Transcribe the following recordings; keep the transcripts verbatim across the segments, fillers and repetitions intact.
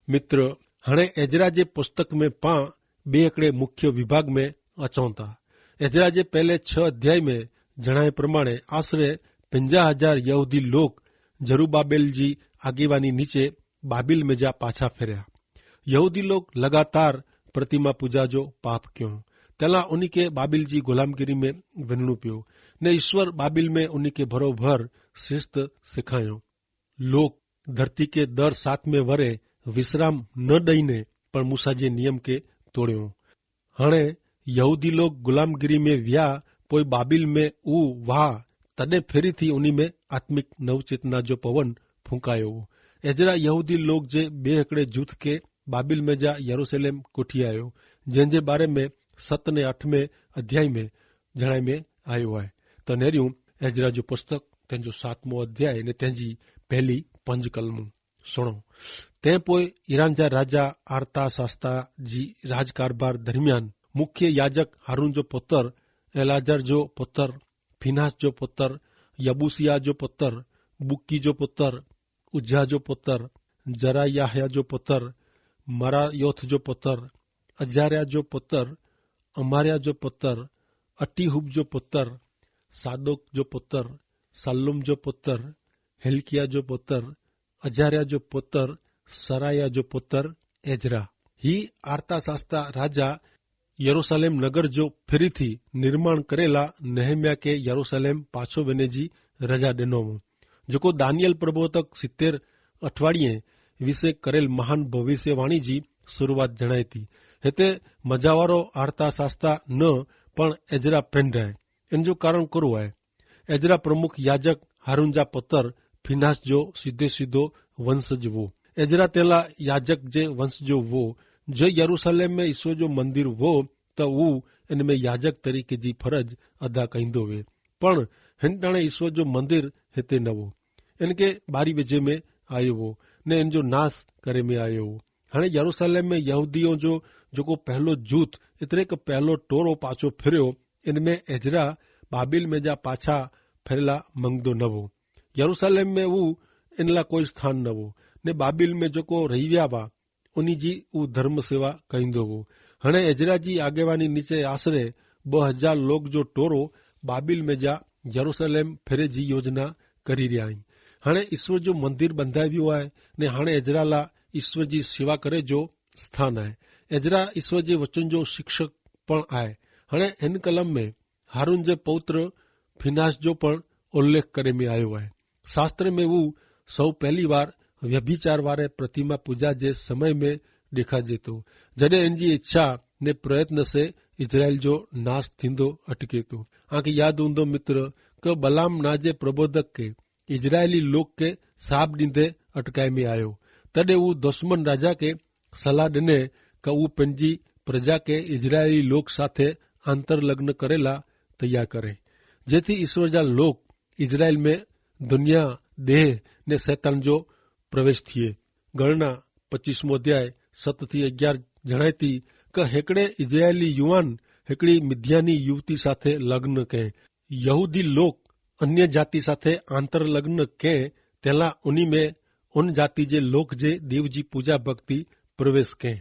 મિત્ર, હણે એજરા જે પુસ્તક મેં પાં બે હિકડ઼ે મુખ્ય વિભાગ મેં અચોતા. એજરા જે પહેલે છ અધ્યાય મેં જણાય પ્રમાણે આશરે પંજા હજાર યહૂદી લોક જરુબ્બાબેલ જી આગેવાની નીચે બાબિલ મેં જા પાછા ફેર્યા. યહૂદી લોક લગાતાર પ્રતિમા પૂજા જો પાપ ક્યો, તેલા ઉની કે બાબિલ જી ગુલામગીરી મેં વિનણું પ્યો, ને ઈસ્વર બાબિલ મેં ઉની કે ભરોભર શિસ્ત સિખાયો. લોક ધરતી કે દર સાતમે વરે વિશ્રામ ન દઈને પણ મૂસા જે નિયમ કે તોડ્યો. હણે યહૂદી લોક ગુલામગીરી મેં વ્યા પોય બાબિલ મેં ઉ વાહ, તદે ફેરી થી ઉની મેં આત્મિક નવચેતના જો પવન ફૂંકાયો. એજરા યહૂદી લોક જે બે હેકડ઼ે જૂથ કે બાબિલ મેં જા યરુસલેમ કોઠી આયો, જેન જે બારે મેં સત ને અઠમે અધ્યાય મેં જણાય મેં આયો હૈ. તો નેર્યું એજરા જો પુસ્તક તેન જો સાતમો અધ્યાય ને તેન જી પહેલી પંજ કલમું સુણો. તે પોય ઈરાન જા રાજા આર્તાસાસ્તા જી રાજકારભાર દરમિયાન મુખ્ય યાજક હારૂન જો પુતર, એલાજર જો પુતર, ફિનાસ જો પુતર, યબૂસિયા જો પુતર, બુક્કી જો પુતર, ઉજ્જા જો પુતર, જરાયાહ્યા જો પુતર, મરાયોથ જો પુતર, અજાર્યા જો પુતર, અમાર્યા જો પુતર, અટ્ટીહૂબ જો પુતર, સાદોક જો પુતર, સલ્લૂમ જો પુતર, હેલકિયા જો પુતર, અજાર્યા જો પુતર, સરાયા જો પુતર, એજરા. હી આર્તાસાસ્તા રાજા યરુસાલેમ નગર જો ફિરી થી નિર્માણ કરેલા નહમિયા કે યરુસાલેમ પાછો વેને જી રજા ડેનો વો, જેકો દાનિયેલ પ્રબોધક સિત્તેર અઠવાડિયે વિશે કરેલ મહાન ભવિષ્યવાણી જી શરૂઆત જણાયતી. હેતે મજાવારો આર્થા સાસ્તા ન પણ એજરા પેંડ હૈ. એન જો કારણ કરો હૈ? એજરા પ્રમુખ યાજક હારૂન જા પતર ફિનાસ જો સીધે સીધો વંશ જ વો. એજરા તેલા યાજક જે વંશ જો વો, જે યરૂસલેમ મેં ઈસવ જો મંદિર વો, તો ઉ એન મેં યાજક તરીકે જી ફરજ અદા કહીંદો વે. પણ હેન ટાણે ઈસવ જો મંદિર હેતે નવો, એન કે બારી વેજે મેં આયો વો, ને એન જો નાસ કરે મેં આયો વો. હણે યરૂસલેમ મેં યહૂદીઓ જો જોકો પહેલો જૂથ, એતરે કે પહેલો ટોરો પાછો ફેર્યો, એન મેં એજરા બાબિલ મેં જા પાછા ફેરેલા મંગદો નવો. યરૂસલેમ મેં ઉ એનલા કોઈ સ્થાન નવો, ને બાબિલ મેં જોકો રહીવ્યા વા ઉની જી ઉ ધર્મ સેવા કહીંદો વો. હણે એજરા જી આગેવાની નીચે આશરે બહ હજાર લોગ જો ટોરો બાબિલ મેં જા યરૂસલેમ ફેરે જી યોજના કરી રહ્યા હૈં. હણે ઈસ્વર જો મંદિર બંધાવ્યો આય, ને હણે એજરા લા ઈસ્વર જી સેવા કરે જો સ્થાન આય. એજરા ઈસ્વર જે વચન જો શિક્ષક પણ આય. હણે હેન કલમ મેં હારૂન જે પૌત્ર ફિનાસ જો પણ ઉલ્લેખ કરે મેં આયો આય. શાસ્ત્ર મેં ઉ સૌ પહેલી વાર વ્યભિચાર વારે પ્રતિમા પૂજા જે સમય મેં દેખા જેતો, જડે એનજી ઇચ્છા ને પ્રયત્ન સે ઇઝરાયેલ જો નાસ થીંદો અટકેતો. આંખે યાદ ઉંદો મિત્ર, કે બલામ ના જે પ્રબોધક કે ઇઝરાયેલી લોક કે સાબ દીધે અટકાઈ મેં આયો, તદે ઉ દુશ્મન રાજા કે સલાહ દને કે ઉ પનજી પ્રજા કે ઇઝરાયેલી લોક સાથે આંતરલગ્ન કરેલા તૈયાર કરે, જેથી ઇશ્વર જા લોક ઇઝરાયેલ મેં દુનિયા દેહ ને સૈતાન જો પ્રવેશ થિયે. ગણના પચ્ચીસમો અધ્યાય સત થી અગિયાર જણાયતી, કે હેકડ઼ે ઇઝરાયેલી યુવાન હેકડ઼ી મિધ્યાની યુવતી સાથે લગ્ન કહેં. યહૂદી લોક અન્ય જાતિ સાથે આંતરલગ્ન કહેં, તેલા ઉની મેં ઉન જાતિ જે લોક જે દેવજી પૂજા ભક્તિ પ્રવેશ કહેં.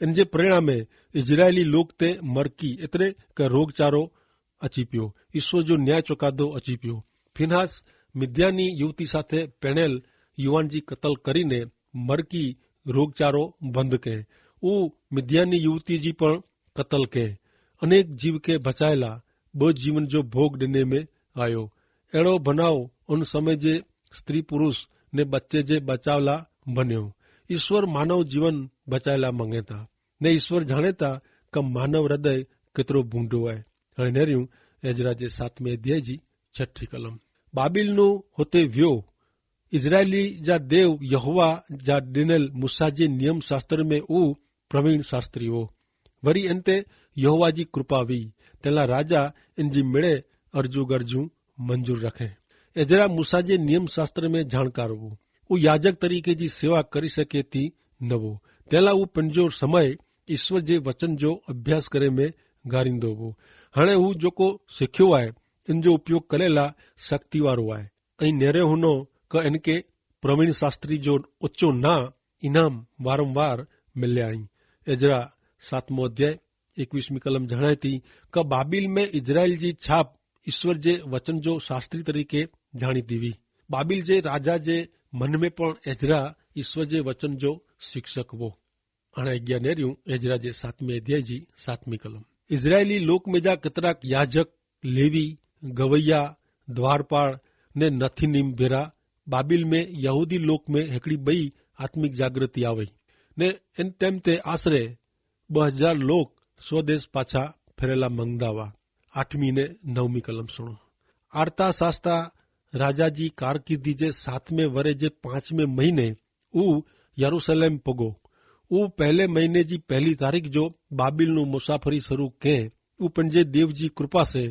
એન જે પરિણામે ઇઝરાયેલી લોક તે મરકી એતરે કે રોગચારો અચીપ્યો, ઈસ્વર જો ન્યાય ચોકાદો અચીપ્યો. ફિનહાસ મિધ્યાની યુવતી સાથે પેણેલ યુવાન જી કતલ કરીને મરકી રોગચારો બંધ કહેં. ઉ મિધ્યાની યુવતી જી પણ કતલ કહેં. અનેક જીવ કે ભચાયેલા બહ જીવન જો ભોગ દેને મેં આયો. એડો ભનાવ ઉન સમય જે સ્ત્રી પુરુષ ને બચ્ચે જે બચાવલા ભન્યો. ઈસ્વર માનવ જીવન ભચાયેલા મંગેતા, ને ઈસ્વર જાણેતા કે માનવ હૃદય કેતરો ભૂંડો આય. અને નેર્યું એજરા જે સાતમે અધ્યાય જી છઠી કલમ. બાબિલ નું હોતે વ્યો ઇઝરાયેલી જા દેવ યહોવા જા ડિનેલ મૂસા જે નિયમશાસ્ત્ર મેં ઉ પ્રવીણ શાસ્ત્રી હો. વરી એન તે યહોવા જી કૃપા વી, તેલા રાજા એન જી મેળે અરજુ ગરજુ મંજૂર રખે. એજરા મૂસા જે નિયમશાસ્ત્ર મેં જાણકાર હો, ઉ યાજક તરીકે જી સેવા કરી શકે તી નવો. તેલા ઉ પંજો સમય ઈસ્વર જે વચન જો અભ્યાસ કરે મેં ગારીંદો હો. હણે ઉ જોકો સિખ્યો આય એન જો ઉપયોગ કરેલા શક્તિવારો આય. અહીં નેરે હુનો કે એન કે પ્રવીણ શાસ્ત્રી જો ઓચો ના ઇનામ વારંવાર મિલ્યા અહીં. એજરા સાતમો અધ્યાય એકવીસમી કલમ જણાયતી, કે બાબિલ મેં ઇઝરાયેલ જી છાપ ઇશ્વર જે વચન જો શાસ્ત્રી તરીકે જાણી દીવી. બાબિલ જે રાજા જે મન મેં પણ એજરા ઇશ્વર જે વચન જો શિક્ષક વો. અણે અજ્ઞાનેર્યું એજરા જે સાતમે અધ્યાય જી સાતમી કલમ. ઇઝરાયેલી લોક મેં જા કતરાક યાજક, લેવી, ગવૈયા, દ્વારપાળ ને નથિનીમ ભેરા બાબિલ મેં યહૂદી લોક મેં હેકડી બઈ આત્મિક જાગૃતિ આવે. ને એન તેમ તે આશરે બહ હજાર લોક સ્વદેશ પાછા ફેરેલા મંગદાવા. આઠમી ને નવમી કલમ સુણો. આર્તા સાસ્તા રાજા જી કારકિર્દી જે સાતમે વરે જે પાંચમે મહિને ઉ યરુસલેમ પગો. ઉ પહેલે મહિને જી પહેલી તારીખ જો બાબિલ નું મુસાફરી શરૂ કહેં. ઉપને જે દેવ જી કૃપા સે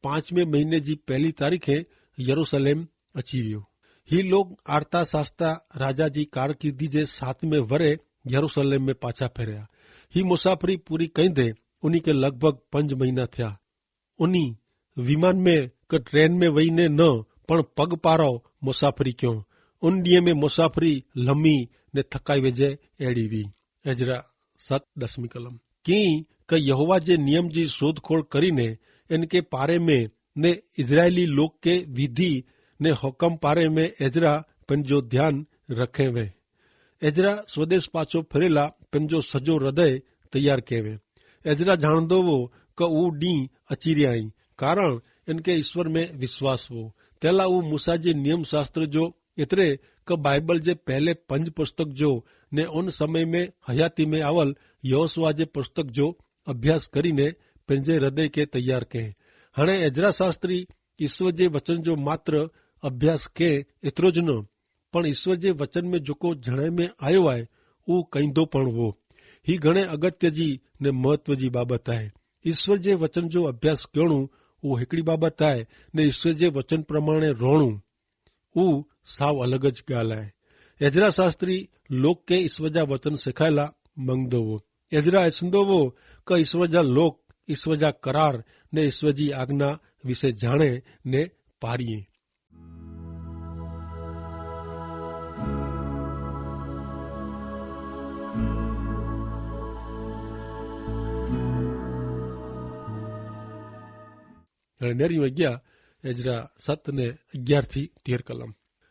પાંચમે મહિને જી પહેલી તારીખે યરુસલેમ અચી રહ્યો. હી લોગ આર્થા સાસ્તા રાજા જી કારકિર્દી જે સાતમે વરે યરુસલેમ મેં પાછા ફેર્યા. હી મુસાફરી પૂરી કઈ દે ઉની કે લગભગ પંજ મહિના થ્યા. ઉની વિમાન મેં કે ટ્રેન મેં વહી ને ન પણ પગ પારો મુસાફરી ક્યો. ઉન દિયે મેં મુસાફરી લમી ને થકાઈ વેજે એડી વી. એજરા સત દસમી કલમ. કિંક યહોવા જે નિયમ જી શોધખોળ કરીને એનકે પારે મેં ને ઇઝરાયેલી લોક કે વિધિ ને હોકમ પારે મેં એજરા પન જો ધ્યાન રખે વે. એજરા સ્વદેશ પાછો ફરેલા પન જો સજો હૃદય તૈયાર કહેવે. એજરા જાણદો વો કે ઉં દી અચિર્યા હૈં, કારણ એનકે ઇશ્વર મેં વિશ્વાસ વો. તેલા ઉં મૂસા જે નિયમશાસ્ત્ર જો એતરે કે બાઈબલ જે પહેલે પંજ પુસ્તક જો ને ઉન સમય મેં હયાતી મેં આવલ યહોસવા જે પુસ્તક જો અભ્યાસ કરીને પેનજે હૃદય કે તૈયાર કહેં. હણે એજરા શાસ્ત્રી ઇશ્વર જે વચન જો માત્ર અભ્યાસ કહેં એતરો જ ન, પણ ઇશ્વર જે વચન મેં જોકો જણાય મેં આયો આય ઉં કઈંદો પણ વો. હી ઘણે અગત્ય જી ને મહત્વ જી બાબત આય. ઇશ્વર જે વચન જો અભ્યાસ કહેણું ઉં હેકડી બાબત આય, ને ઇશ્વર જે વચન પ્રમાણે રોણું ઉં સાવ અલગ જ ગાલ આય. એજરા શાસ્ત્રી લોક કે ઇશ્વર જા વચન સેખાયેલા મંગ દોવો. એજરા એસન દોવો કે ઇશ્વર જા લોક ઇશ્વર જા કરાર ને ઇશ્વર જી આજ્ઞા વિશે જાણે ને પારિયે. નેરી વગ્યા એજરા સત ને અગિયાર થી તેર કલમ.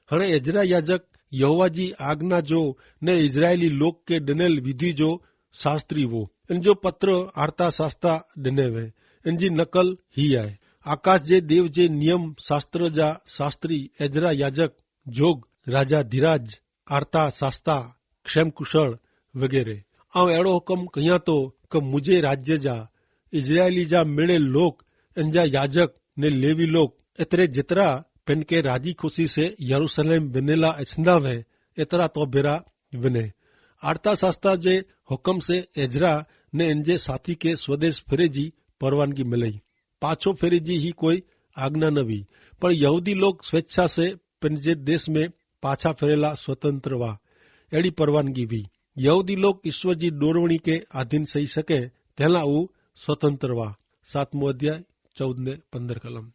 હણે એજરા યાજક યહોવા જી આજ્ઞા જો ને ઇઝરાયેલી લોક કે ડનેલ વિધિ જો શાસ્ત્રી વો. એન જો પત્ર આર્થા શાસ્તા ડને વે. એન જી નકલ હી આય. આકાશ જે દેવ જે નિયમ શાસ્ત્ર જા શાસ્ત્રી એજરા યાજક જોગ રાજા ધીરાજ આર્થા શાસ્તા ક્ષેમકુશળ વગેરે. આવ એડો હુકમ કહિયા તો કે મુઝે રાજ્ય જા ઇઝરાયેલી જા મેળે લોક એન જા યાજક ને લેવી લોક એતરે જેતરા પેનકે રાજી ખુશી સે યરુસલેમ વેનેલા એછંદા વૈ એતરા તો ભેરા વેને. આર્થા શાસ્તા જે હુકમ સે એજરા ને એન જે સાથી કે સ્વદેશ ફેરે જી પરવાનગી મિલે. પાછો ફેરી જી હી કોઈ આજ્ઞા ન વી, પણ યહૂદી લોક સ્વેચ્છા સે પેનજે દેશ મેં પાછા ફેરેલા સ્વતંત્ર વા એડી પરવાનગી વી. યહૂદી લોક ઈસ્વર જી ડોરવણી કે આધીન સહી શકે તેલા ઉં સ્વતંત્ર વા. સાતમો અધ્યાય ચૌદ ને પંદર કલમ.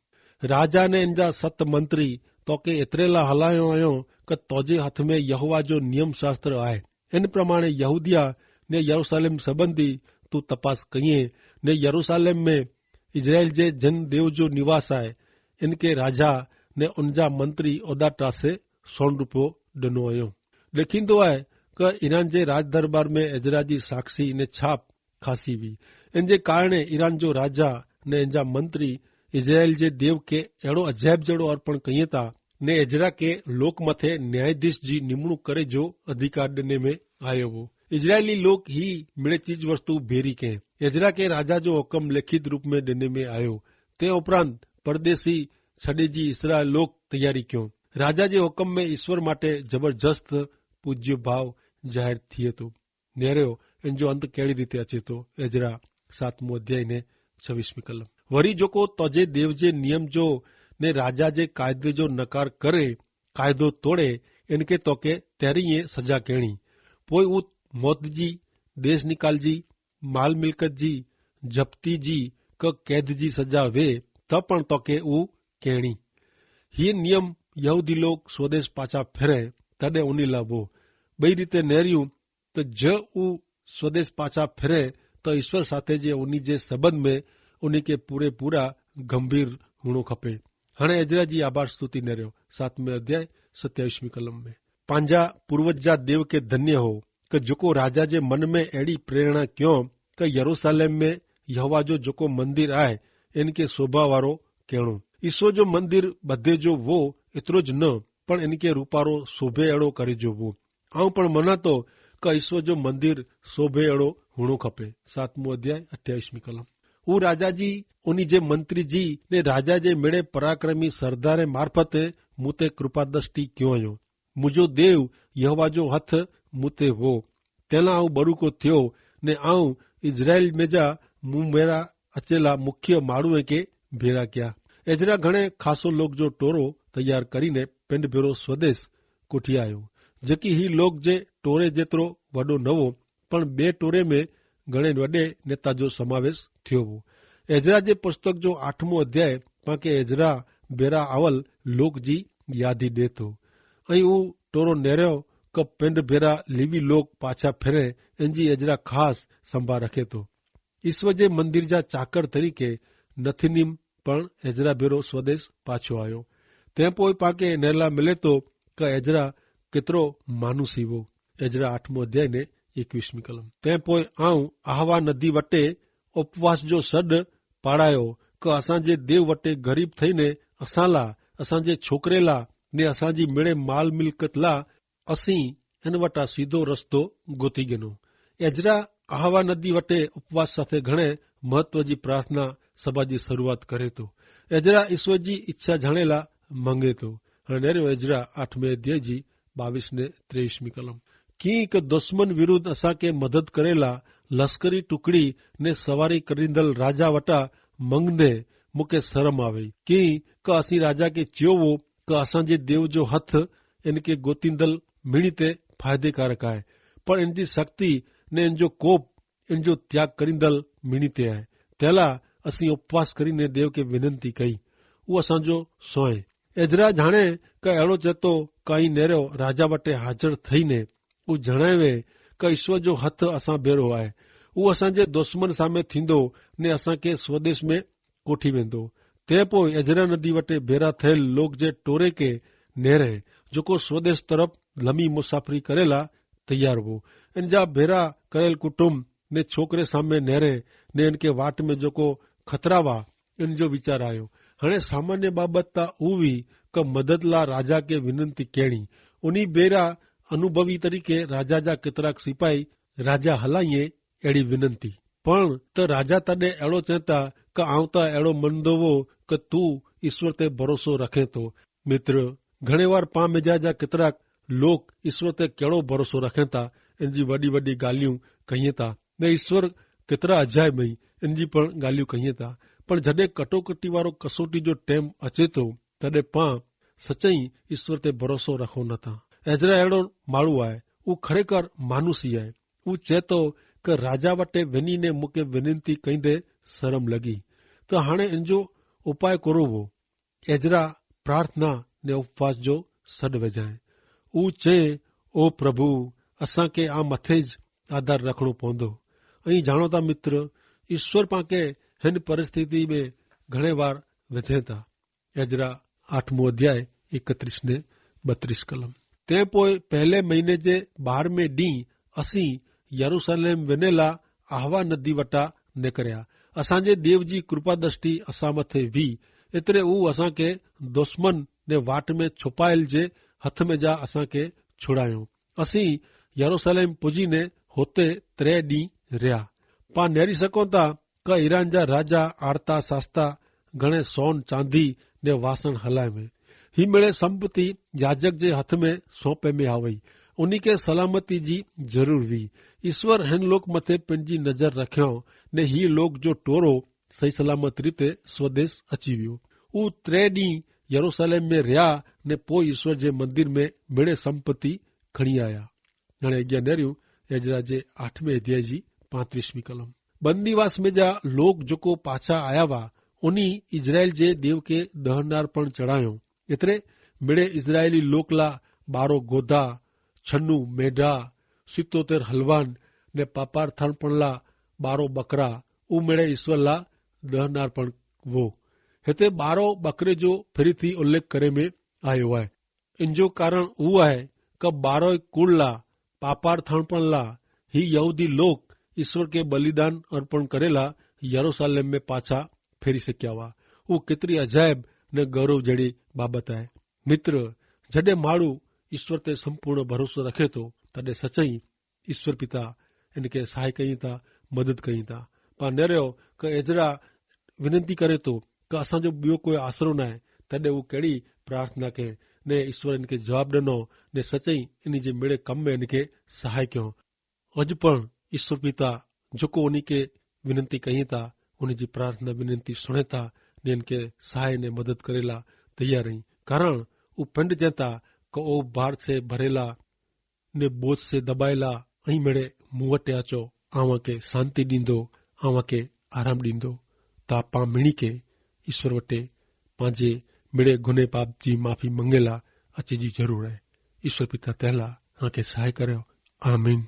રાજા ને એનજા સત મંત્રી તો કે એતરેલા હલાયો આયો કે તોજે હાથ મેં યહોવા જો નિયમશાસ્ત્ર આય. એન પ્રમાણે યહૂદિયા ને યરુસાલેમ સંબંધી તું તપાસ કહિએ, ને યરુસાલેમ મેં ઇઝરાયેલ જે જન દેવ જો નિવાસ આય એન કે રાજા ને ઉનજા મંત્રી ઓદાટા સે સોન રૂપો ડનો અયો. દેખીંદો આય કે ઇરાન જે રાજદરબાર મેં એજરા જી સાક્ષી ને છાપ ખાસી વી. એન જે કારણે ઇરાન જો રાજા ને એનજા મંત્રી ઇઝરાયેલ જે દેવ કે એડો અજાયબ જેડો અર્પણ કહિયે તા ને એજરા કે લોક મતે ન્યાયાધીશ જી નિમણૂક કરે જો અધિકાર દેને મેં આયો વો. ઇઝરાયેલી લોક હી મેળે ચીજ વસ્તુ ભેરી કહેં. એજરા કે રાજા જો હુકમ લેખિત રૂપ મેં દેને મેં આયો. તે ઉપરાંત પરદેશી છડેજી ઇસરાયેલ લોક તૈયારી ક્યો. રાજા જે હુકમ મેં ઇશ્વર માટે જબરજસ્ત પૂજ્ય ભાવ જાહેર થિયે તો. નેરેઓ એન જો અંત કેડી રીતે અચેતો. એજરા સાતમો અધ્યાય ને છવીસમી કલમ. વરી જોકો તોજે દેવ જે નિયમ જો ને રાજા જે કાયદે જો નકાર કરે, કાયદો તોડે, એન કે તોકે તેરી એ સજા કહેણી. પોય ઉત મોત જી, દેશ નિકાલ જી, માલ મિલકત જી, જપ્તી જી, કે કૈદ જી સજા વે, તો પણ તોકે ઉ કહેણી. હી નિયમ યહૂદી લોક સ્વદેશ પાછા ફેરે તદે ઉની લાભો. બઈ રીતે નેર્યું, તો જે ઉં સ્વદેશ પાછા ફેરે, તો ઈસ્વર સાથે જે ઉની જે સંબંધ મેં ઉની કે પૂરે પૂરા ગંભીર હુણો ખપે. હણે એજરા જી આભાર સ્તુતિ નેર્યો. સાતમે અધ્યાય સત્યાવિશ મી કલમ મેં, પાંજા પૂર્વજ જા દેવ કે ધન્ય હો, કે જોકો રાજા જે મન મેં એડી પ્રેરણા ક્યો કે યરૂસાલેમ મેં યહોવા જો જોકો મંદિર આય, એન કે શોભાવારો કહેણો. ઈસ્વર જો મંદિર બધે જો વો એતરો જ ન, પણ એન કે રૂપારો શોભે એડો કરે જો વો. આઉં પણ મનાતો કે ઈસ્વર જો મંદિર શોભે એડો હુણો ખપે. સાતમો અધ્યાય અઠ્યાવિશ મી કલમ. ઉં રાજા જી ઉની જે મંત્રી જી ને રાજા જે મેળે પરાક્રમી સરદારે મારફતે મુતે કૃપાદષ્ટિ ક્યો અયો. મુજો દેવ યહોવા જો હથ મુતે વો, તેલા આઉં બરુકો થ્યો, ને આઉં ઇઝરાયેલ મેજા મુમેરા અચેલા મુખ્ય માણુએ કે ભેરા ક્યા. એજરા ઘણે ખાસો લોક જો ટોરો તૈયાર કરીને પેંડ ભેરો સ્વદેશ કોઠી આયો. જેકી હી લોક જે ટોરે જેતરો વડો નવો, પણ બે ટોરે મેં ઘણે વડે નેતા જો સમાવેશ થ્યો વો. એજરા જે પુસ્તક જો આઠમો અધ્યાય પાંકે એજરા ભેરા આવલ લોક જી યાદી દેતો. અહીં ઉં ટોરો નેર્યો કે પેંડ ભેરા લેવી લોક પાછા ફેરે, એનજી એજરા ખાસ સંભા રખેતો. ઈસ્વર જે મંદિર જા ચાકર તરીકે નથિનીમ પણ એજરા ભેરો સ્વદેશ પાછો આયો. તે પોય પાંકે નેરલા મિલેતો કે એજરા કેતરો માનુસ હી વો. એજરા આઠમો અધ્યાય ને એકવીસ મી કલમ. તે પોય આઉં આહવા નદી વટે ઉપવાસ જો સડ પાડાયો, કે અસાં જે દેવ વટે ગરીબ થઈને અસાં લા, અસાં જે છોકરે લા, ને અસાં જી મેળે માલ મિલકત લા અસી એન વટા સીધો રસ્તો ગોતી ગેનો. એજરા આહવા નદી વટે ઉપવાસ સાથે ઘણે મહત્વ જી પ્રાર્થના સભા જી શરૂઆત કરે તો. એજરા ઈસ્વર જી ઇચ્છા જાણેલા મંગે તો. હણે નેર્યો એજરા આઠમે અધ્યાય જી બાવીસ ને ત્રેવીસ મી કલમ. કિંક દુશ્મન વિરુદ્ધ અસાંકે મદદ કરેલા લશ્કરી ટુકડી ને સવારી કરીંદલ રાજા વટા મંગને મુકે શરમ આવે. કિંક અસી રાજા કે ચ્યોવો કે અસાંજે દેવ જો હથ એનકે ગોતિંદલ મિણિતે ફાયદેકારક આય, પણ એનજી શક્તિ ને એનજો કોપ એનજો ત્યાગ કરીંદલ મિણિતે આય. તેલા અસી ઉપવાસ કરીને દેવ કે વિનંતી કઈ. ઉ અસાંજો સોય. એજરા જાણે કે એડો ચેતો કઈ નેરો રાજા વટે હાજર થઈને ઉ જણાયવે કે ઈસ્વર જો હથ અસાં ભેરો આય. ઉ અસાંજે દુશ્મન સામે થીંદો ને અસાંકે સ્વદેશ મેં કોઠી વેંદો. તે પોય એજરા નદી વટે ભેરા થયેલ લોક જે ટોરે કે નેરે જોકો સ્વદેશ તરફ લમી મુસાફરી કરેલા તૈયાર વો. એન જા ભેરા કરેલ કુટુંબ ને છોકરે સામે નેરે ને એન કે વાટ મેં જોકો ખતરાવા એન જો વિચાર આયો. હણે સામાન્ય બાબત તા ઉવી કે મદદલા રાજા કે વિનંતી કહેણી. ઉની ભેરા અનુભવી તરીકે રાજા જા કેતરાક સિપાઈ રાજા હલાઈએ એડી વિનંતી. પણ તો રાજા તને એડો ચેતા કે આવતા એડો મન દોવો કે તું ઈસ્વર તે ભરોસો રખે તો. મિત્ર, ઘણે વાર પાં મેજા જા કેતરાક લોક ઈસ્વર તે કેડો ભરોસો રખે તા એનજી વડી વડી ગાલિયું કહિયે તા. ને ઈસ્વર કેતરા અજાય મહી એનજી પણ ગાલિયું કહિયે તા. પણ જડે કટોકટી વારો કસોટી જો ટેમ અચેતો તદે પાં સચઈ ઈસ્વર તે ભરોસો રખો ન તા. એજરા એડો માળુ આય. ઉં ખરેખર માનુસી આય. ઉં ચેતો કે રાજા વટે વેની ને મુકે વિનંતી કઈ દે સરમ લગી. તો હાણે એનજો ઉપાય કોરો વો? એજરા પ્રાર્થના ને ઉપવાસ જો સડ વેજાય. ઉં ચે, ઓ પ્રભુ, અસાંકે આ મતે જ આધાર રખણો પોંદો. અહીં જાણોતા મિત્ર, ઈસ્વર પાંકે હેન પરિસ્થિતિ મેં ઘણે વાર વેજેતા. એજરા આઠમો અધ્યાય એકત્રીસ ને બત્રીસ કલમ. તે પોય પહેલે મહિને જે બારમે દી અસી યરૂસાલેમ વેનેલા આહવા નદી વટા નેકર્યા. અસાંજે દેવ જી કૃપાદષ્ટિ અસામતે વી. એતરે ઉ અસાંકે દુશ્મન ને વાટ મેં છુપાયેલ જે હથ મેં જા અસાંકે છુડાયો. અસી યરૂસાલેમ પુજી ને હોતે ત્રે દી રહ્યા. પા નેરી સકોતા કે ઈરાન જા રાજા આર્થા સાસ્તા ઘણે સોન ચાંદી ને વાસણ હલાય મેં હી મેળે સંપત્તિ યાજક જે હથ મેં સોંપે મેં આવય. ઉની કે સલામતી જી જરૂર વી. ઈસ્વર હેન લોક મતે પેનજી નજર રખ્યો ને હી લોક જો ટોરો સહી સલામત રીતે સ્વદેશ અચીવ્યો. ઉ ત્રે દી યરૂસાલેમ મેં રહ્યા ને પોય ઈસ્વર જે મંદિર મેં મેળે સંપત્તિ ખણી આયા. જણે અજ્ઞા નેર્યું. એજરા જે આઠમે અધ્યાય જી પાંત્રીસમી કલમ. બંદીવાસ મેં જા લોક જોકો પાછા આયા વા ઉની ઇઝરાયેલ જે દેવ કે દહનાર પણ ચડાયો. એતરે મેળે ઇઝરાયેલી લોકલા બારો ગોધા છન્નું મેઢા, સિત્તોતેર હલવાન, ને પાપાર્થણ પણ લા બારો બકરા, ઉમેડે ઈસ્વર લા દહનાર પણ વો. હેતે બારો બકરે જો ફેરી થી ઉલ્લેખ કરે મેં આયો હૈ. ઇન જો કારણ ઉ હૈ કે બારો કુળ લા પાપાર્થણ પણ લા હી યહૂદી લોક ઈસ્વર કે બલિદાન અર્પણ કરેલા યરુસાલેમ મેં પાછા ફેરી શક્યા વા. ઉ કિતરી અજાયબ ને ગૌરવ જેડી બાબત હૈ. મિત્ર, જડે માડૂ ઈસ્વર તે સંપૂર્ણ ભરોસો રખે તો તદે સચાઈ ઈસ્વર પિતા એનકે સહાય કઈ તા, મદદ કઈ તા. પા નેર્યો કે એજરા વિનંતી કરે તો કે અસાંજો બિયો કોઈ આશરો નાય, તદે ઉં કેડી પ્રાર્થના કે ને ઈસ્વર એનકે જવાબ દેનો ને સચાઈ એની જે મેડે કમ મેં એનકે સહાય કહ્યો. અજ પણ ઈસ્વર પિતા જોકો ઉની કે વિનંતી કઈ તા ઉની જી પ્રાર્થના વિનંતી સુણે તા ને એનકે સહાય ને મદદ કરેલા તૈયાર હૈં. કારણ ઉપંડ જેતા કે ઓ ભાર સે ભરેલા ને બોજ સે દબાયેલા અહીં મેળે મુવટે આચો, આવાં કે શાંતિ દીંદો, આવાં કે આરામ દીંદો. તા પાં મિણી કે ઈસ્વર વટે પાંજે મિડે ગુને પાપ જી માફી મંગેલા અચ્છી જી જરૂર હૈ. ઈસ્વર પિતા તહેલા હાંકે સહાય કર્યો. આમીન.